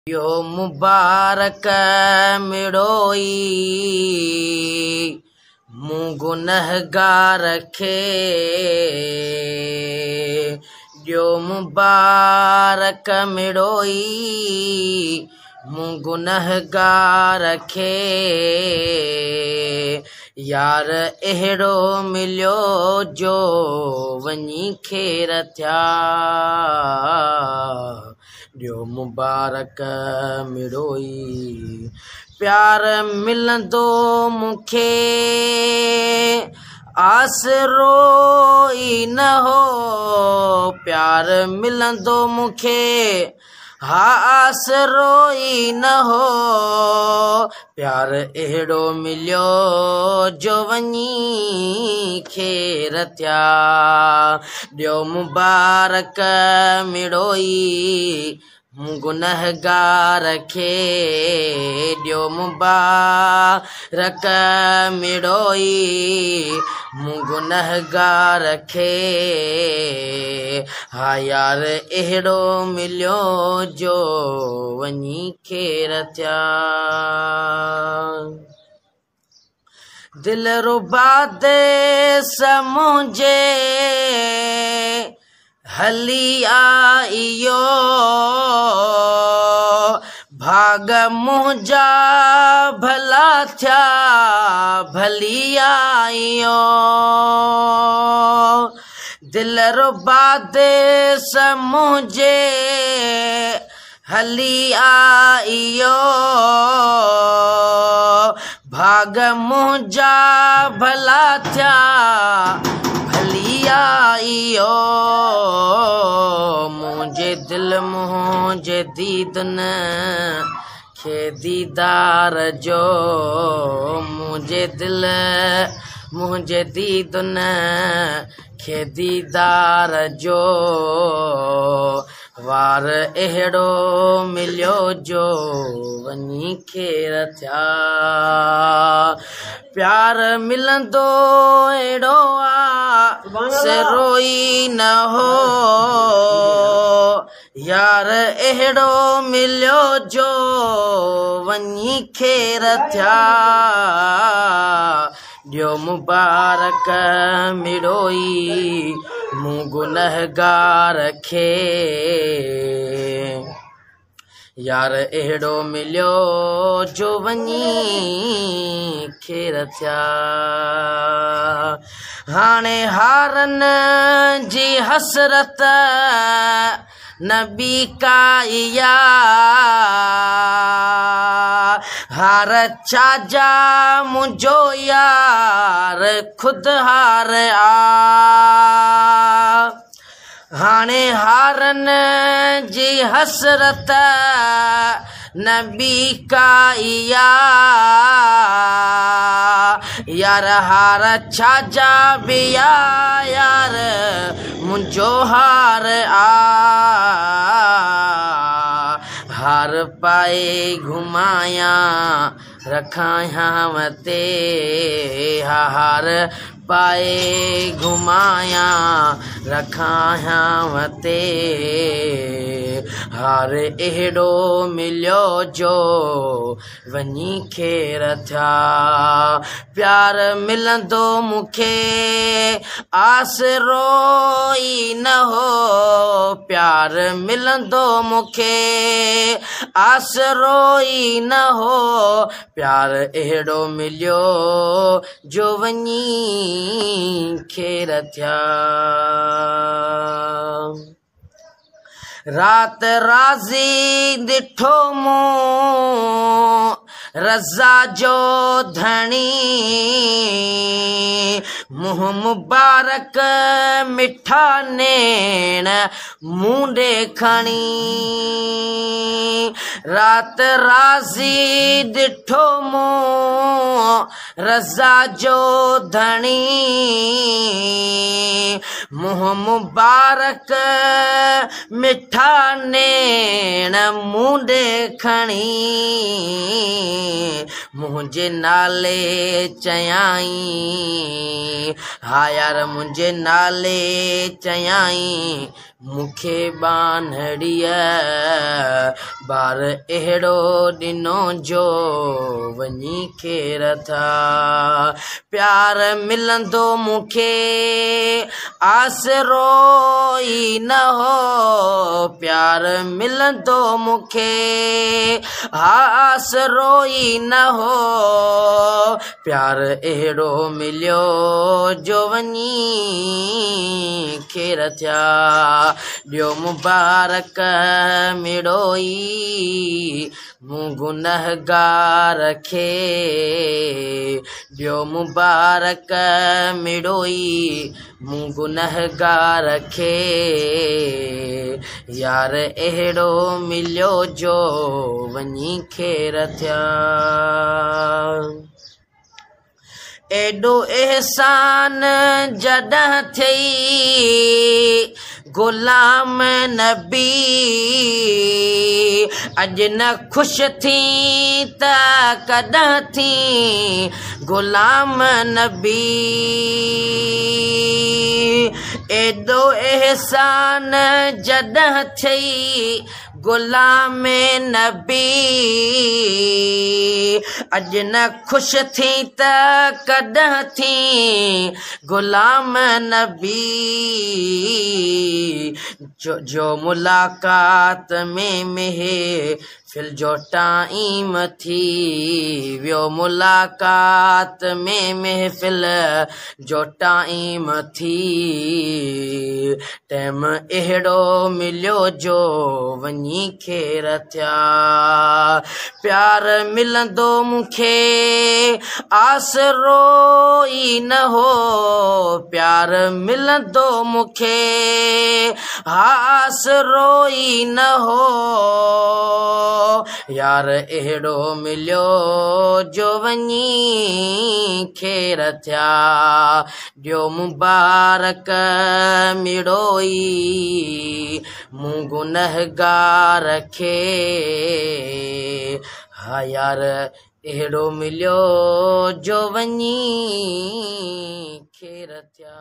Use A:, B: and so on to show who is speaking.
A: ڏيو مبارڪ مڙوئي مون گنهگار کي، ڏيو مبارڪ مڙوئي مون گنهگار کي، يار اهڙو مليو جو وڃي خير ٿيا. ڏيو مبارڪ مڙوئي، پيار ملندو مون کي آسرو ئي نه هو، پيار ملندو مون کي ها آسرو ئي نه هو، پيار اهڙو مليو جو وڃي خير ٿيا. ڏيو مبارڪ مڙوئي مون گنهگار کي، ڏيو مبارڪ مڙوئي مون گنهگار کي، ها يار اهڙو مليو جو وڃي خير ٿيا. دل ربا ديس منهنجي هلي آئيو، ڀاڳ منهنجا ڀلا ٿيا ڀلي آئيو. دل ربا ديس منهنجي هلي آئيو، ڀاڳ منهنجا ڀلا ٿيا ڀلي آئيو. منهنجي دل منهنجي ديدن کي ديدار جو، منهنجي دل منهنجي ديدن کي ديدار جو، وار اهڙو مليو جو وڃي خير ٿيا. پيار ملندو اهڙو آسرو ئي نه هو، يار اهڙو مليو جو وڃي خير ٿيا. ڏيو مبارڪ مڙوئي مون گنهگار کي، يار اهڙو مليو جو وڃي خير ٿيا. هاڻي هارن جي حسرت نه ٻي ڪائي آ، هار ڇا جا منهنجو يار خود هار آ. هاڻي هارن جي حسرت نه ٻي ڪائي آ، يار هار ڇا جا به آ، يار منهنجو هار آ. هار پائي گهمايان رکايان تي، هار پائي گهمايان رکايان تي، هار اهڙو مليو جو وڃي خير ٿيا. پيار ملندو مون کي آسرو ئي نه هو، پيار ملندو مون کي آسرو ئي نه هو، پيار اهڙو مليو جو وڃي خير ٿيا. رات راضي ڏٺو مون رضا جو ڌڻي، منهن مبارڪ مٺا نيڻ مون ڏي کڻي. رات راضي ڏٺو مون رضا جو ڌڻي، منهن مبارڪ مٺا نيڻ مون ڏي کڻي. منهنجي نالي چيائين، ها يار منهنجي نالي چيائين، مون کي ٻانهڙيءَ بار اهڙو ڏنو جو وڃي خير ٿيا. پيار ملندو مون کي آسرو ئي نه هو، پيار ملندو مون کي ها آسرو ئي نه هو، پيار اهڙو مليو جو وڃي خير ٿيا. ڏيو مبارڪ مڙوئي مون گنهگار کي، ڏيو مبارڪ مڙوئي مون گنهگار کي، يار اهڙو مليو جو وڃي خير ٿيا. ايڏو احسان جڏهن ٿئي غلام نبي، اڄ نه خوش ٿي ته ڪڏهن ٿي غلام نبي. ايڏو احسان جڏهن ٿئي غلام نبي، اڄ نه خوش ٿي ته ڪڏهن ٿي غلام نبي. جو ملاقات ۾ محفل جو ٽائيم ٿي ويو، ملاقات ۾ محفل جو ٽائيم ٿي، ٽائيم اهڙو مليو جو وڃي خير ٿيا. پيار ملندو مون کي آسرو ئي نه هو، پيار ملندو مون کي ها آسرو ئي نه هو، يار اهڙو مليو جو وڃي خير ٿيا. ڏيو مبارڪ مڙوئي مون گنهگار کي، ها يار اهڙو مليو جو وڃي خير ٿيا.